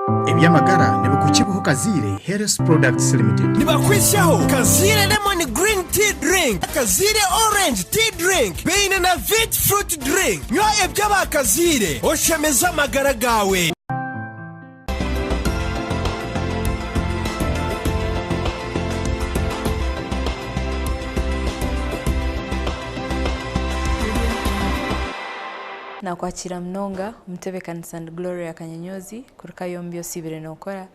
Eby'amagara nibikukibwaho Kazaire Health Products Limited. Nibakwitsyaho Kazaire Lemon Green Tea Drink, Kazaire Orange Tea Drink baine na Vit Fruit Drink. Nywa eby'aba Kazaire oshemeze amagara gaawe. Nakwakira munonga omutebeekanisa ndi Gloria Kanyonyozi kuruka yombi osiibire nookora.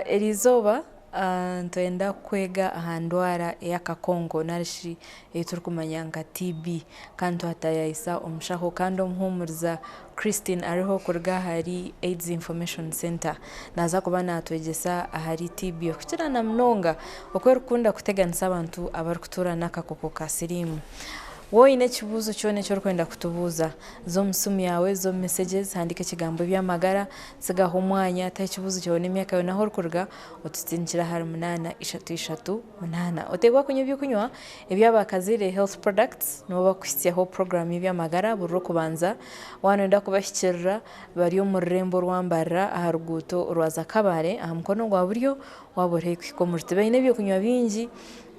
Eriizooba nitwenda kwega aha ndwara ey'akakonko nari shi ei turikumanya nka TB kandi twataayaayisa omushaho kandi omuhuumuriza Christine Ariho kuruga ahari AIDS Information Centre. Naaza kuba naatwegyesa ahari TB okukira na munonga oku erikukunda kuteganisa abantu abarikutuura n'akakooko ka siriimu. Waaba oine ekibuuzo kyona eki orikwenda kutubuuza, za omu simu yaawe, za omu messages, handiika ekigambo eby'amagara, tsigaho omwanya, taho ekibuuzo kyawe n'emyaka yaawe n'ahu orikuruga, otutsindikire ahari munaana ishatu ishatu munaana. Oteebwa kunywa eby'okunywa eby'aba Kazaire Health Products nibo barikuhitsyaho puroguraamu y'eby'amagara buri Rwokubanza. Waaba nooyenda kubahikirira bari omu rurembo orwa Mbarara aha ruguuto orwa Kabale aha mukono gwa buryo waaba ori haihi kuhika omu ruti. Baine eby'okunywa bingi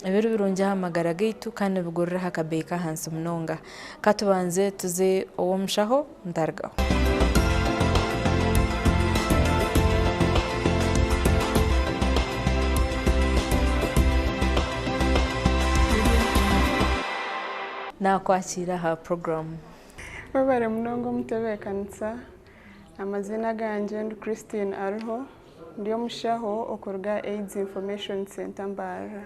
ebiri birungi aha magara gaitu kandi nibigurira aha kabeeyi k'ahansi munonga. Ka tubanze tuze ow'omushaho ntarugaho. Naakwakiira aha puroguraamu. Webare munonga omutebeekanisa. Amaziina gangye ndi Christine Ariho. Ndi omushaho okuruga AIDS Information Centre Mbarara.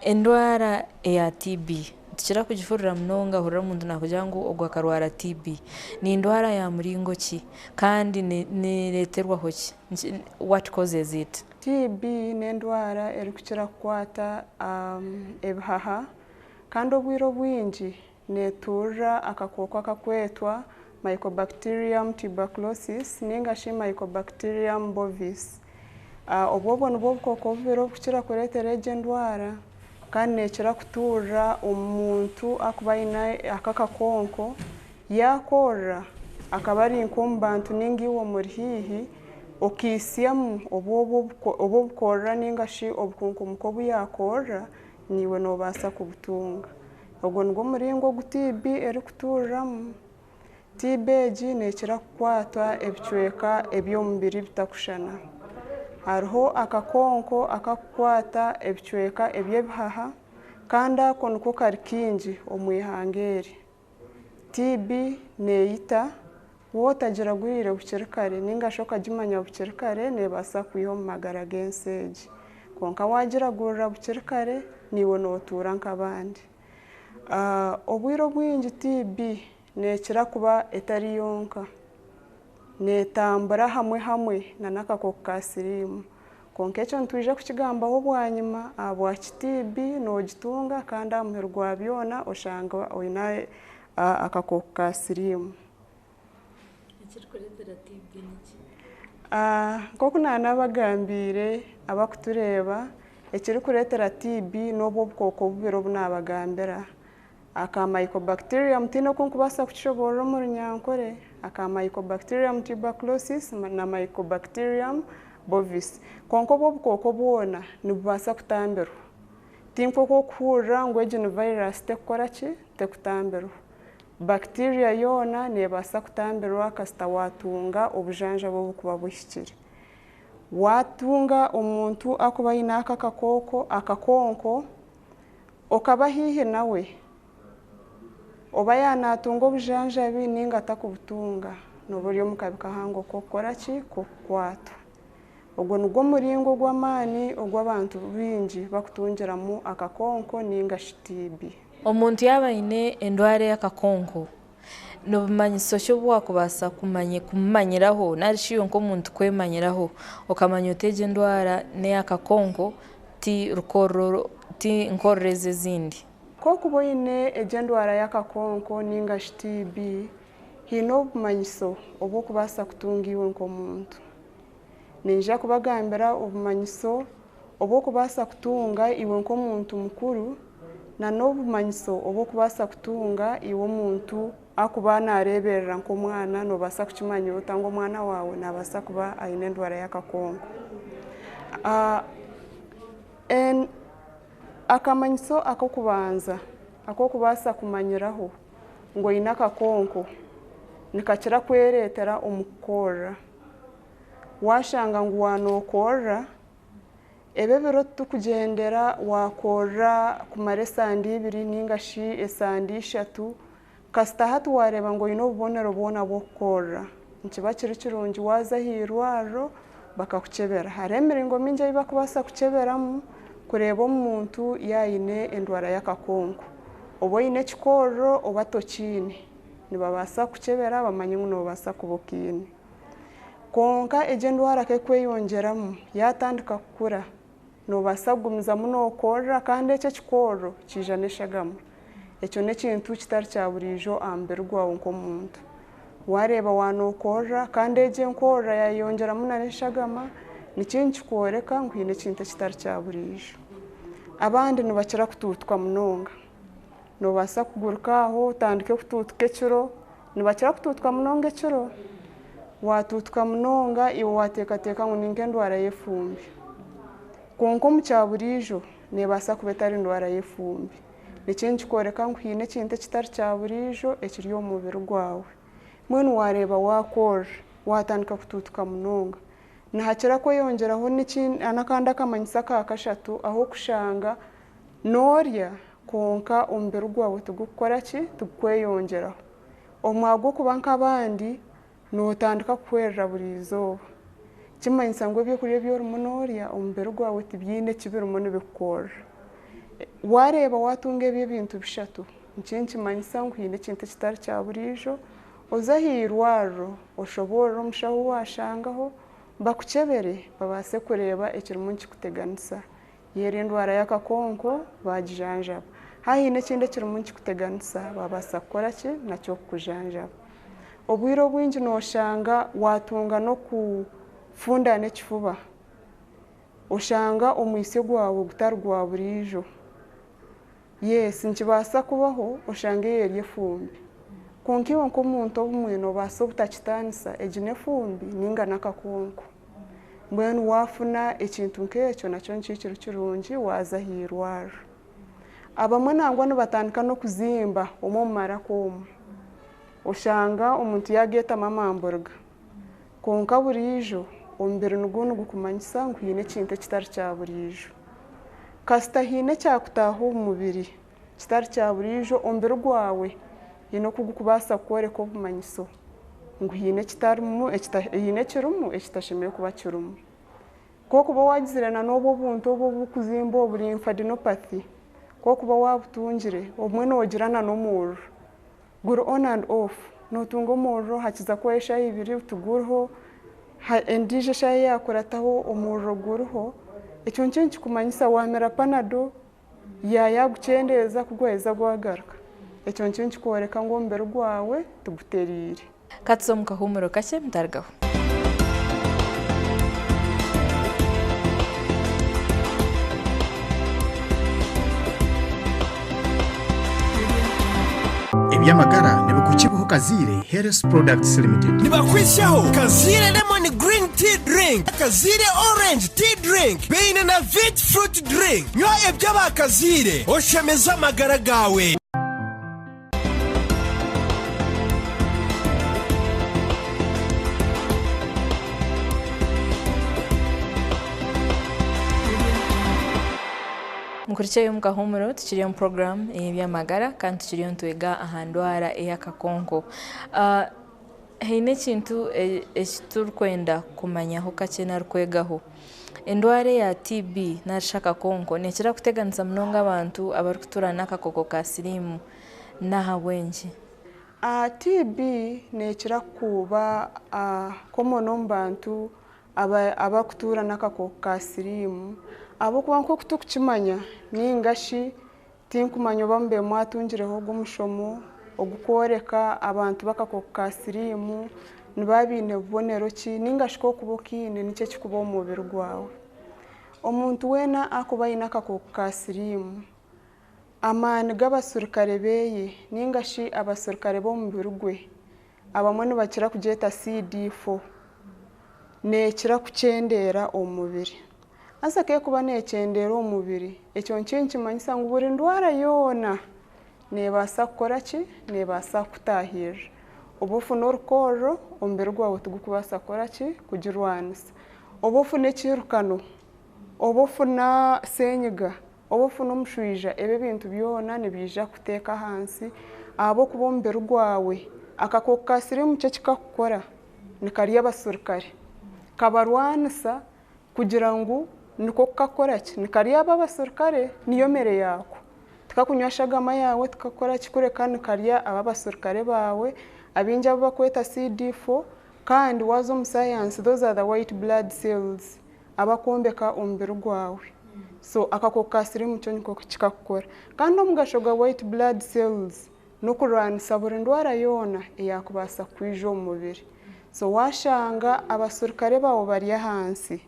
Endwara eya TB nitukira kugihurira munonga ohurira omuntu naakugira ngu ogu akarwara TB. Ni ndwara ya muringo ki kandi neereeterwaho ki? What causes it? TB n'endwara erikukira kukwata ebihaha kandi obwire obwingi Neeturira akakooko akakwetwa Mycobacterium tuberculosis ninga shi Mycobacterium bovis. Obwo obwo nibwo obukooko bubiri obukukira kureetera egi endwara kandi neekira kuturira omu muntu akuba aine ako akakonko, yaakorora akaba ari nk'omu bantu ninga iwe omuri haihi okaitsyamu obwo obukorora ninga shi obukunkumuka obu yaakorora naiwe noobaasa kubutunga. Ogwo nigwo muringo ogu TB erikuturiramu. TB egi neekira kukwata ebicweka eby'omubiri bitakushushana. Hariho akakonko akakukwata ebicweka eby'ebihaha kandi ako niko kari kaingi omu ihanga eri. TB neeyita, waaba otagiragwire bukiri kare ninga shi okagimanya bukiri kare neebaasa kukwiha omu magara g'ensi egi. Kwonka waagiragurira bukiri kare, naiwe nootuura nk'abandi. Obwire obwingi TB neekira kuba etari yonka, neetambura hamwe hamwe n'akakooko ka siriimu. Kwonka ekyo nitwija kukigambaho bwanyima ahabwaki TB noogitunga kandi aha muheru gwa byona oshanga oine akakooko ka siriimu. Ekirikureetera TB niki? Nk'oku naanabagambiire abarikutureeba, ekirikureetera TB n'obu obukooko bubiri obu naabagambira. Aka Mycobacterium tihaine oku ndikubaasa kukishoboorora omu Runyankore, aka Mycobacterium tuberculosis na Mycobacterium bovis. Kwonka obwo obukooko bwona nibubaasa kutambirwa. Ti nk'oku orikuhurira ngu egi ni virus tekukora ki? Tekutambirwa. Bacteria yoona neebaasa kutambirwa kasita waatunga obujanjabi oburikuba buhikire. Waatunga omuntu arikuba aine ako akakooko, akakonko, Okaba haihi nawe, oba yaanaatunga obujanjabi nainga atakubutunga, nooba ori omu kabi kahango k'okukora ki? K'okukwatwa. Ogwo nigwo muringo gw'amaani ogu abantu baingi barikutungiramu akakonko nainga shi TB. Omuntu yaaba aine endwara ey'akakonko, ni bumanyiso ki obu waakubaasa kumumanyiraho nari shi iwe nk'omuntu kwemanyiraho okamanya oti egi endwara n'ey'akakonko ti rukororo ti nkorora ezi ezindi? Ku orikuba oine egi endwara y'akakonko nainga shi TB, haine obumanyiso obu orikubaasa kutunga iwe nk'omuntu. Niinyija kubagambira obumanyiso obu orikubaasa kutunga iwe nk'omuntu mukuru. na n'obumanyiso obw'okubaasa kutunga iwe omuntu akuba naareeberera nk'omwana noobaasa kukimanya ota ngu omwana waawe naabaasa kuba aine endwara y'akakonko. Akamanyiso ak'okubanza ak'okubaasa kumanyiraho ngu oine akakonko nikakira kwereetera omu kukorora. Waashanga ngu waanookorora, ebi ebiro tukugyendera waakorora kumara esande ibiri ninga shi esande ishatu, kasita hati waareeba ngu oine obubonero bwona bw'okukorora, nikiba kiri kirungi waaza aha irwariro bakakukyebera. Hariho emiringo mingi ei bakubaasa kukyeberamu kureeba omuntu yaayine endwara y'akakonko. Oba oine ekikororo oba tokiine, nibabaasa kukukyebera bamanye ngu noobaasa kuba okiine. Kwonka egi endwara kekweyongyeramu yaatandika kukura, noobaasa kugumizamu nookorora kandi eki ekikororo kiija n'eshagama. Ekyo n'ekintu kitari kya buriijo aha mubiri gwawe nk'omuntu. Waareeba waanookorora kandi egi enkorora yaayeyongyeramu na n'eshagama, nikyo nikikworeka ngu haine ekintu ekitari kya buriijo. Abandi nibakira kutuutuka munonga. Noobaasa kuguruka aho otandike kutuutuka ekiro, nibakira kutuutuka munonga ekiro. Waatuutuka munonga iwe waateekateeka ngu ni nk'endwara y'efumbi. Kwonka omu kya buriijo neebaasa kuba etari ndwara y'efumbi. Nikyo nikikworeka ngu haine ekintu ekitari kya buriijo ekiri omu mubiri gwawe. Mbwenu waareeba waakorora, waatandika kutuutuka munonga, nihakira kweyongyeraho n'akandi akamanyiso aka kashatu ah'okushanga noorya kwonka omubiri gwawe tigukukora ki? Tigukweyongyeraho. Omwanya gw'okuba nk'abandi, nootandika kuhwerera buri izooba. Kimanyisa ngu ebyokurya ebi orimu noorya omubiri gwawe tibiine eki birimu nibikukorera. Waareeba waatunga ebi ebintu bishatu, nikyo nikimanyisa ngu haine ekintu ekitari kya buriijo, oze aha irwariro oshoboorore omushaho ou waashangaho, bakukyebere babaase kureeba ekirimu nikikuteganisa. Yeeri endwara y'akakonko baagijanjaba. Haine ekindi ekirimu nikikuteganisa babaasa kukora ki? Nakyo kukujanjaba. Obwire obwingi nooshanga waatunga n'okufundana ekifuba, oshanga omwitsyo gwawe gutari gwa buriijo. Yes, nikibaasa kubaho oshange eyo eri efumbi. Kwonka iwe nk'omuntu obumwe noobaasa obutakitaanisa egi n'efumbi ninga n'akakonko. Mbwenu waafuna ekintu nk'ekyo nakyo nikyo kiri kirungi waaza aha irwariro. Abamwe nangwa nibatandika n'okuzimba omu omu maraka omu. Oshanga omuntu yaageetamu amamburiga. Kwonka buriijo omubiri nigwo nigukumanyisa ngu haine ekintu ekitari kya buriijo. Kasita haine ekyakutaaha omu mubiri kitari kya buriijo, omubiri gwawe haine oku gukubaasa kworeka obumanyiso ngu haine ekitarimu haine ekirimu ekitashemereire kuba kirimu. K'okuba waagizire na n'obwo obuntu obu oburikuzimba obu lymphadenopathy, k'okuba waabutungire, obumwe noogira na n'omuriro guri on and off, nootunga omuriro hakiza kuhwaho eshaaha ibiri tiguriho, endiijo eshaaha eyaakurataho omuriro guriho, ekyo nikyo nikikumanyisa waamira panado yaayagukyendeeza ku gwaheza gwagaruka. Ekyo nikyo nikikworeka ngu omubiri gwawe tiguteriire. Katuze omu kahuumuro kakye mutarigaho. Eby'amagara nibikukibwaho Kazaire Health Products Limited. Nibakwisyaho Kazaire Lemon Green Tea Drink, Kazaire Orange Tea Drink baine na Vit Fruit Drink. Nywa eby'aba Kazaire oshemeze amagara gaawe. Mukurikyeyo omu kahuumuro tukiri omu puroguraamu ey'eby'amagara kandi tukiriyo nitwega aha ndwara ey'akakonko. Haine ekintu eki turikwenda kumanyaho kakye nari kwegaho. Endwara eya TB nari shi akakonko neekira kuteganisa munonga abantu abarikutuura n'akakooko ka siriimu. N'ahabw'enki? TB neekira kuba common omu bantu abarikutuura n'akakooko ka siriimu ahabw'okuba nk'oku turikukimanya ninga shi tinkumanya oba mube mwatungireho ogu omushomo ogukworeka abantu b'akakooko ka siriimu nibaba baine bubonero ki ninga shi k'okuba okiine niki ekirikuba omu mubiri gwawe. Omuntu weena arikuba aine akakooko ka siriimu, Amaani g'abasirikare beye ninga shi abasirikare b'omubiri gwe, abamwe nibakira kugyeta CD4, neekira kukyendeera omu mubiri. Haza kekuba neekyendeera omu mubiri, ekyo nikyo nikimanyisa ngu buri ndwara yoona neebaasa kukora ki? Neebaasa kukutaahirira. Oba ofune orukorro, omubiri gwawe tigurikubaasa kukora ki? Kugirwanisa. Oba ofune ekiirukano, oba ofuna senyiga, oba ofuna omushwija, ebi ebintu byona nibiija kukuteeka ahansi ahabw'okuba omubiri gwawe akakooko ka siriimu kyo ekikakukora nikarya abasirikare, kabarwanisa kugira ngu niko kukakora ki? Nikarya abo abasirikare niyo mere yaako. Tikakunywa shagama yaawe, tikakukora ki kureka nikarya abo abasirikare baawe abaingi abu bakweta CD4 kandi waaza omu sayansi those are the white blood cells abakwombeka omubiri gwawe. So akakooko ka siriimu kyo niko kikakukora. Kandi omugasho gwa white blood cells n'okurwanisa buri ndwara yoona eyaakubaasa kukwija omu mubiri. So waashanga abasirikare baawe bari ahansi,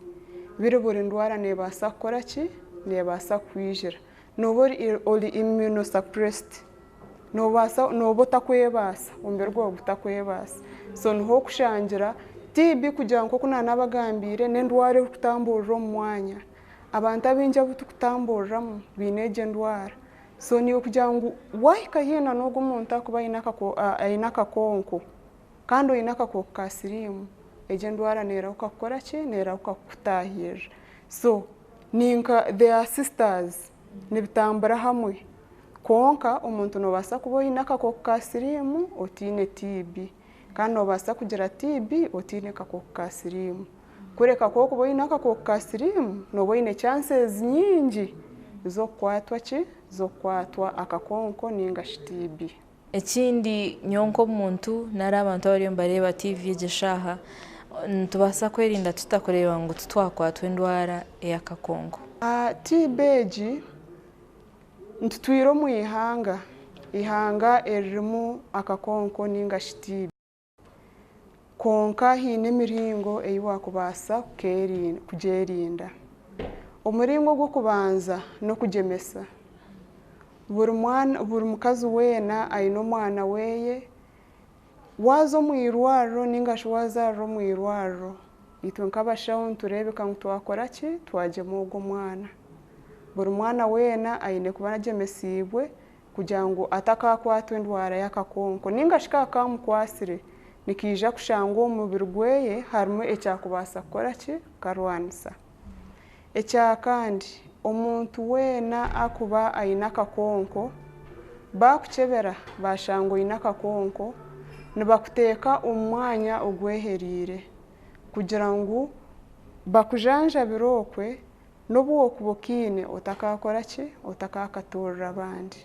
biri buri ndwara neebaasa kukora ki? Neebaasa kukwijira. Nooba ori immunosuppressed, noobaasa nooba otakwebaasa, omubiri gwawe gutakwebaasa. So niho okushangira TB kugira nk'oku naanabagambiire n'endwara erikutamburira omu mwanya. Abantu abaingi abu turikutamburiramu baine egyo endwara. So niiwe kugira ngu waahika haihi na n'ogwo omuntu akuba aine akakonko kandi oine akakooko ka siriimu, egyo endwara neerahuka kukora ki? Neerahuka kukutaahirira. So ninka they are sisters, nibitambura hamwe. Kwonka omuntu noobaasa kuba oine akakooko ka siriimu otaine TB kandi noobaasa kugira TB otaine kakooko ka siriimu. Kureka ku orikuba oine akakooko ka siriimu, nooba oine chances nyingi z'okukwatwa ki? Z'okukwatwa akakonko ninga shi TB. Ekindi nyowe nk'omuntu nari abantu abariyo nibareeba TV egi eshaaha, nitubaasa kwerinda tuta kureeba ngu titwakwatwa endwara ey'akakonko? TB egi nitutwire omu ihanga, ihanga eririmu akakonko ninga shi TB. Kwonka haine emiringo ei waakubaasa kugyerinda. Omuringo ogw'okubanza n'okugyemesa. Buri mwana, buri mukazi weena aine omwana weeye, waaza omu irwariro ninga shi waazaarira omu irwariro, itwe nk'abashaho nitureebeka ngu twakora ki? Twagyema ogwo omwana. Buri mwana weena aine kuba agyemesiibwe kugira ngu atakakwatwa endwara y'akakonko ninga shi kaaba kamukwasire, nikiija kushangwa omu mubiri gweye harimu ekyakubaasa kukora ki? Kukarwanisa. Ekyakandi, omuntu weena akuba aine akakonko, baakukyebera baashanga oine akakonko, nibakuteeka omu mwanya ogweheriire kugira ngu bakujanjabire okwe n'obu wokuba okiine otakaakora ki? Otakaakaturira abandi.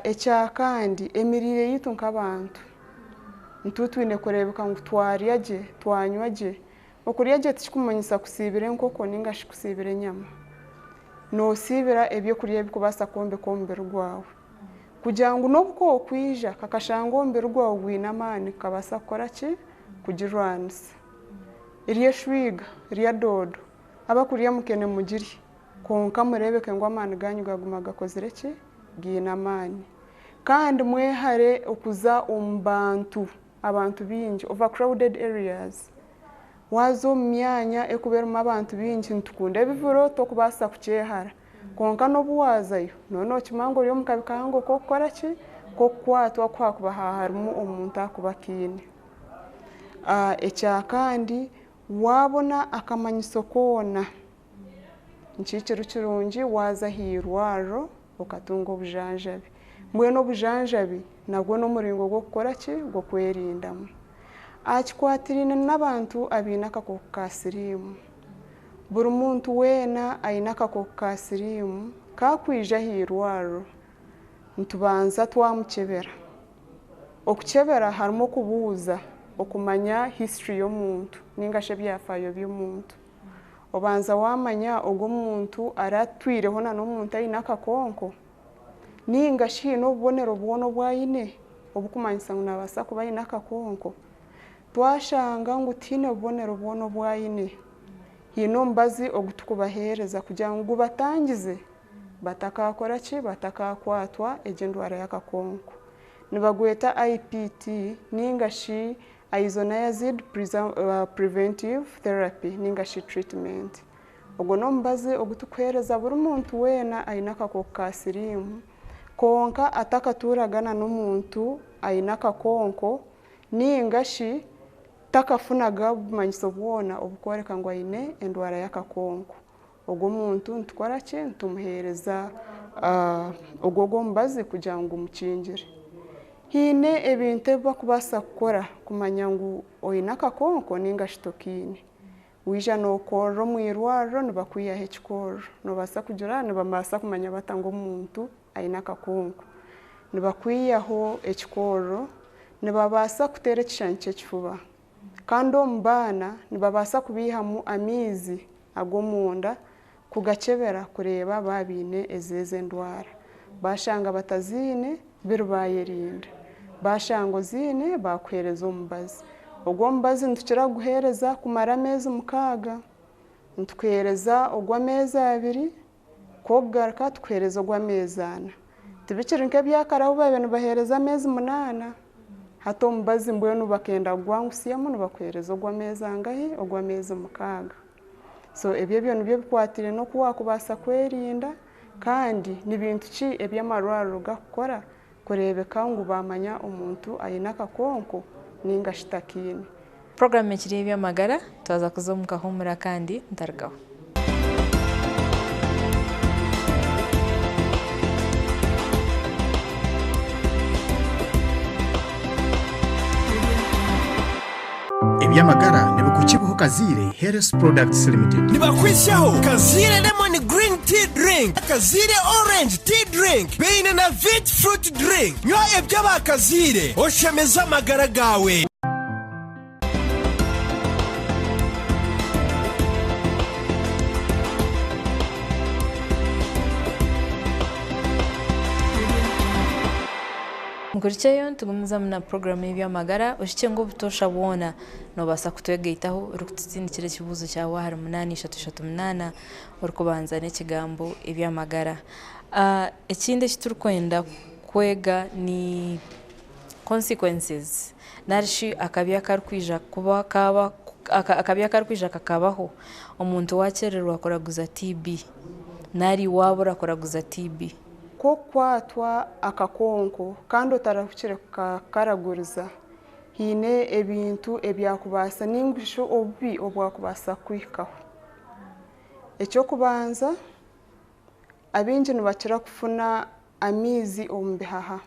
Ekyakandi, emiriire yaitu nk'abantu, nituba twine kureebeka ngu twarya gye, twanywa gye. Okurya gye tikikumanyisa kusiibira enkoko ninga shi kusiibira enyama. Noosiibira ebyokurya ebirikubaasa kwombeka omubiri gwawe. Kugira ngu n'obu kokwija kakashanga omubiri gwawe gwine amaani kukabaasa kukora ki? Kugirwanisa. Rya eshwiga, rya doodo, abakurya mukene mugirye, kwonka mureebeke ngu amaani gaanyu gaguma gakozire ki? Gaine amaani. Kandi mwehare okuza omu bantu, abantu baingi, overcrowded areas. Waaza omu myanya erikuba erimu abantu baingi, nitukunda ebivuro tokubaasa kukyehara. Kwonka n'obu waazayo, nooba nookimanya ngu ori omu kabi kahango k'okukora ki? K'okukwatwa ku hakuba harimu omuntu akuba akiine. Ekyakandi, waabona akamanyiso koona, nikikiri kirungi waaza aha irwariro okatunga obujanjabi. Mbwenu obujanjabi nabwo n'omuringo gw'okukora ki? Gw'okwerindamu. Aha kikwatiraine n'abantu abaine akakooko ka siriimu, buri muntu weena aine akakooko ka siriimu kaakwija aha irwariro, nitubanza twamukyebera. Okukyebera harimu okubuuza, okumanya history y'omuntu ninga shi ebyafaayo by'omuntu. Obanza waamanya ogu omuntu aratwireho na n'omuntu aine akakonko ninga shi haine obubonero bwona obu aine obukumanyisa ngu naabaasa kuba aine akakonko. Twashanga ngu tihaine bubonero bwona obu aine, haine omubazi ogu tukubaheereza kugira ngu gubatangize. Batakakora ki? Batakakwatwa egyo endwara y'akakonko. Nibagweta IPT ninga shi isoniazid preventive therapy ninga shi treatment. Ogwo n'omubazi ogutukuheereza buri muntu weena aine akakooko ka siriimu kwonka atakatuuragana n'omuntu aine akakonko ninga shi takafunaga bumanyiso bwona obukworeka ngu aine endwara y'akakonko. Ogwo omuntu nitukora ki? Nitumuheereza ogwo omubazi kugira ngu gumukingire. Haine ebintu ebi bakubaasa kukora kumanya ngu oine akakonko ninga shi tokiine. Waija nookorora omu irwariro nibakwihaho ekikororo. Noobaasa kugira nibabaasa kumanya bata ngu omuntu aine akakonko. Nibakwihaho ekikororo, nibabaasa kuteera ekishushani ky'ekifuba. Kandi omu baana nibabaasa kubaihamu amaizi ag'omunda kugakyebera kureeba baaba baine ezeezi endwara. Bashanga bataziine biri bayerinda. Bashanga oziine bakuheereza omubazi. Ogwo omubazi nitukira kuguheereza kumara ameezi 6. Nitukuheereza ogw'ameezi 2, kwokugaruka tukuheereza ogw'ameezi 4. Tibikiri nk'ebyakare ahu baabaire nibaheereza ameezi 8. Hati omubazi mbwenu bakenda kugwangusyamu nibakuheereza ogw'ameezi angahi? Ogw'ameezi 6. So ebyo ebyo nibyo bikwatiraine n'oku waakubaasa kwerinda kandi ni bintu ki eby'amarwariro gakukora kureebeka ngu baamanya omuntu aine akakonko ninga shi takiine. Puroguramu ekiri eby'amagara twaza kuza omu kahuumura kandi ntarugaho. Ebyamagara nibikukibaho Kaziire Health Products Limited. Nibakwishaho Kaziire Lemon Green Tea Drink, Kaziire Orange Tea Drink, baine na Vit Fruit Drink. Nywa eby'abakaziire oshemeze amagara gawe. Nkurikyeyo nitugumizamu na puroguramu y'ebyamagara ohikye ngu obutoosha bwona noobaasa kutwegaitaho orikututindikira ekibuuzo kyawe ahari 8 3 3 8 orikubanza n'ekigambo ebyamagara. Ekindi eki turikwenda kwega ni consequences narishi akabi akarikwija kuba kaba akabi akarikwija kakabaho omuntu wakyerererwa kuraguza TB nari waabura kuraguza TB. Kwokukwatwa akakonko kandi otarahukire kukaraguriza, haine ebintu ebyakubaasa ninga shi obubi obwakubaasa kukuhikaho. Ekyokubanza, abaingi nibakira kufuna amaizi omu bihaha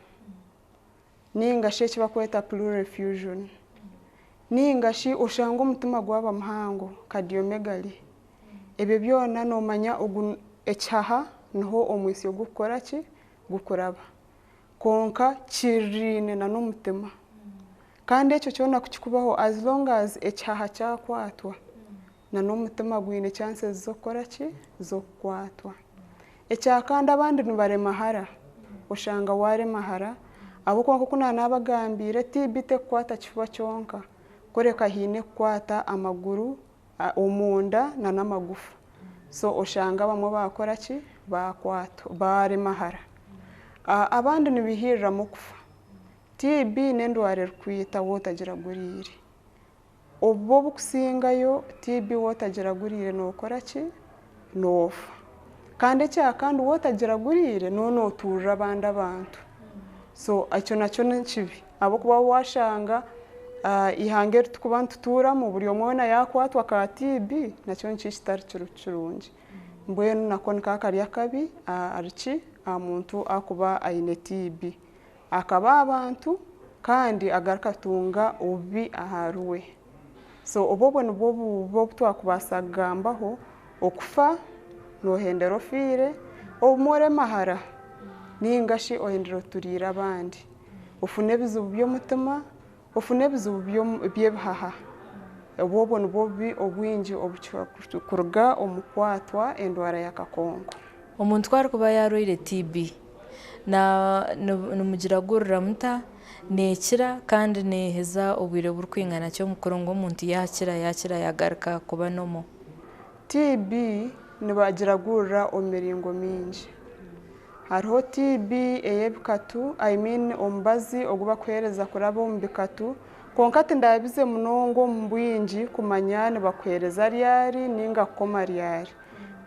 ninga shi eki bakweta pleural effusion ninga shi oshanga omutima gwaba muhango cardiomegaly. Ebyo byona noomanya ogu ekihaha niho omwitsyo gukukora ki? Gukuraba. Kwonka kiriraine na n'omutima. Kandi ekyo kyona kukikubaho as long as ekihaha kyakwatwa na n'omutima gwine chances z'okukora ki? Z'okukwatwa. Ekyakandi abandi nibaremahara. Oshanga waremahara ahabw'okuba nk'oku naanabagambiire TB tekukwata kifuba kyonka kureka haine kukwata amaguru, omunda na n'amagufa. So oshanga abamwe baakora ki? Bakwatwa baremahara. Abandi nibihiriramu okufa. TB n'endwara erikwita wootagiraguriire. Obubi obukusingayo TB wootagiraguriire nookora ki? Noofa. Kandi ekyakandi wootagiraguriire noba nooturira abandi abantu. So ekyo nakyo ni kibi ahabw'okuba waashanga ihanga eri turikuba nitutuuramu buri omwe weena yaakwatwa ka TB nakyo nikyo kitari kirungi. Mbwenu nako niko kari akabi ahari aha muntu akuba aine TB. Akaba abantu kandi agaruka atunga obubi ahariwe. So obwo nibwo bubi obu twakubaasa kugambaho okufa noohendera ofiire, obumwe oremahara ninga shi ohendera oturiire abandi. Ofune ebizibu by'omutima, ofune ebizibu by'ebihaha. Obwo nibwo bubi obwingi oburikuruga omu kukwatwa endwara y'akakonko. Omuntu ku arikuba yaarwaire TB nimugiragurira muta neekira kandi neeheza obwire burikwingana ki omu ngu omuntu yaakira yaakira yagaruka kuba normal? TB nibagiragurira omu miringo mingi. Hariho TB ey'ebikatu, I mean omubazi ogu bakuheereza kuraba omu bikatu, kwonka tindaabize munonga omu bwingi kumanya nibakuheereza ryari ninga kukoma ryari.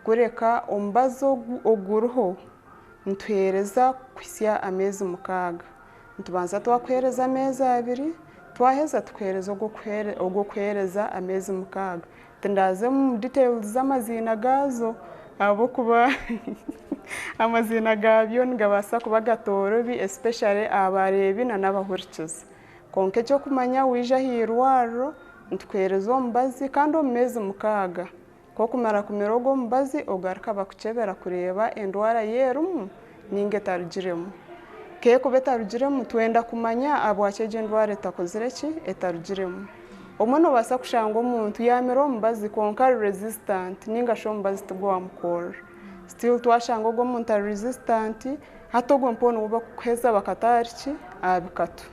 Kureka omubazi ogu oguriho nituheereza kuhitsya ameezi mukaaga. Nitubanza twakuheereza ameezi abiri, twaheza tukuheereza ogw'okuheereza ameezi mukaaga. Tindaaze omu details z'amaziina gaazo ahabw'okuba amaziina gaabyo nigabaasa kuba gatoorobi especially aha bareebi n'abahurikiza. Kwonka eky'okumanya waija aha irwariro nitukuheereza omubazi kandi omu meezi mukaaga. Ku okumara kumira ogwo omubazi ogaruka bakukyebera kureeba endwara yo erimu ninga etarugiremu. Ku erikuba etarugiremu twenda kumanya ahabwaki egyo endwara etakozire ki? Etarugiremu. Obumwe noobaasa kushanga omuntu yaamira omubazi kwonka ari resistant ninga shi omubazi tigwamukorera. Still twashanga ogwo omuntu ari resistant, hati ogwo mpaho niwe bakukuheza bakata ahari ki? Aha bikatu.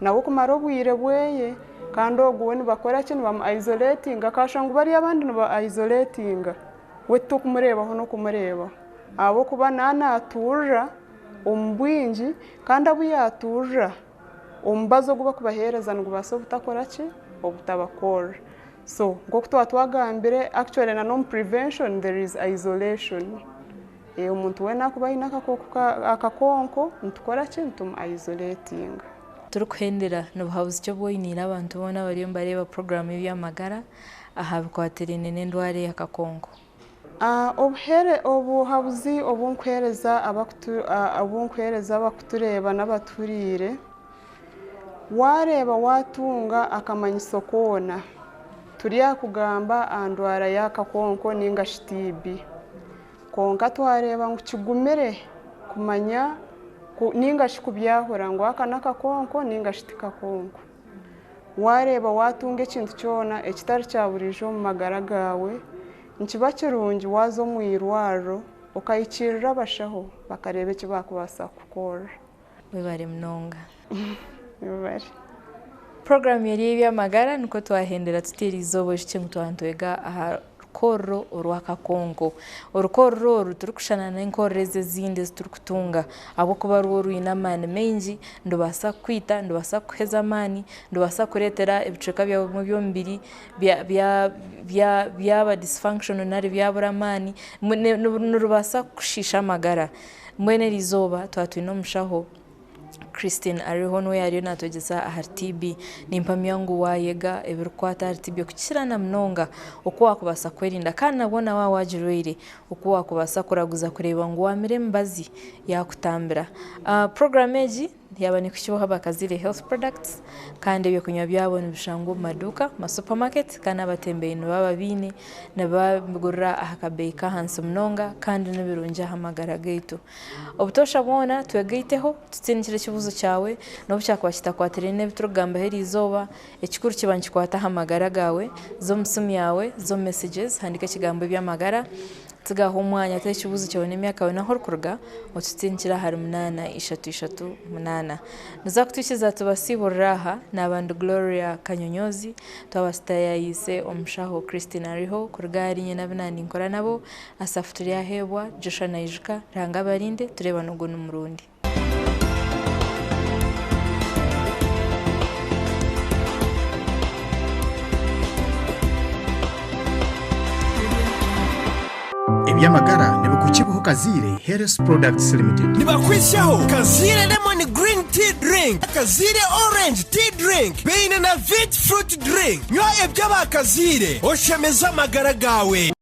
Nawe kumara obwire bweye kandi ogwo we nibakora ki? Nibamu isolatinga akashusha ngu bariya abandi niba isolatinga we titokumureebaho n'okumureebaho ahabw'okuba naaba naatuurira omu bwingi kandi abu yaatuurira omubazi ogu barikubaheereza nigubaasa obutakora ki? Obutabakorera. So nk'oku twaba twagambire actually na n'omu prevention there is isolation. Omuntu weena akuba aine akakooko nitukora ki? Nitumu isolatinga. Turikuhendera, nibuhabuzi ki obu oiniire abantu boona abariyo nibareeba puroguraamu y'eby'amagara aha bikwatiraine n'endwara ey'akakooko? Obuhabuzi obu nkuheereza abakutureeba n'abatuhuriire, waareeba waatunga akamanyiso koona, turi aha kugamba aha ndwara y'akakooko ninga shi TB. Kwonka twareeba ngu kigumire kumanya ninga shi kubyahura ngu aka n'akakooko ninga shi ti kakooko. Waareeba waatunga ekintu kyona ekitari kya buriijo omu magara gaawe, nikiba kirungi waaza omu irwariro okahikiirira abashaho bakareeba eki baakubaasa kukukorera. Webare munonga. Webare. Puroguraamu eri ey'eby'amagara nikwo twahendera tuti eriizooba oijukye ngu twaba nitwega aha rukorro orw'akakonko. Orukorro oru tirukushushana n'enkorro ezi ezindi ezi turikutunga ahabw'okuba rwo rwine amaani maingi, nirubaasa kukwita, nirubaasa kukuheza amaani, nirubaasa kukureetera ebicweka byawe ebimwe eby'omubiri byaba dysfunctional nari byabura amaani, nirubaasa kukushiisha amagara. Mbwenu eriizooba twaba twine omushaho Christine ariho niwe yaariyo naatwegyesa ahari TB. Nimpamya ngu waayega ebirikukwata ahari TB okukira na munonga oku waakubaasa kwerinda kandi nabwo na waaba waagirwaire oku waakubaasa kuraguza kureeba ngu waamira emibazi yaakutambira. Puroguraamu egi yaaba neekuhikibwaho aba Kazire Health Products kandi ebyokunywa byabo nibishangwa omu maduuka, omu ma supermarket kandi n'abatembeyi nibaba babiine nibabigurira aha kabeeyi k'ahansi munonga kandi nibirungi aha magara gaitu. Obutoosha bwona twegaiteho, tutsindikire ekibuuzo kyawe n'obu kyakuba kitakwatiraine n'ebi turikugambaho eri izooba, ekikuru kiba nikikwata aha magara gaawe, za omu simu yaawe, za omu messages, handiika ekigambo eby'amagara, tsigaho omwanya, teho ekibuuzo kyawe n'emyaka yaawe n'ahu orikuruga, otutindikire ahari munaana ishatu ishatu munaana. Niza kutwikiriza tubasiiburire aha, naaba ndi Gloria Kanyonyozi, twaba tutaayayiise omushaho Christine Ariho kuruga ahari nyine abu naaninkora nabo, Asafu Turyaheebwa, Joshua Naijuka, Ruhanga abarinde, tureebane ogundi murundi. Eby'amagara nibikukibwaho Kaziire Health Products Limited. Nibakwitsyaho Kaziire Lemon Green Tea Drink, Kaziire Orange Tea Drink baine na Vit Fruit Drink. Nywa eby'aba Kaziire oshemeze amagara gaawe.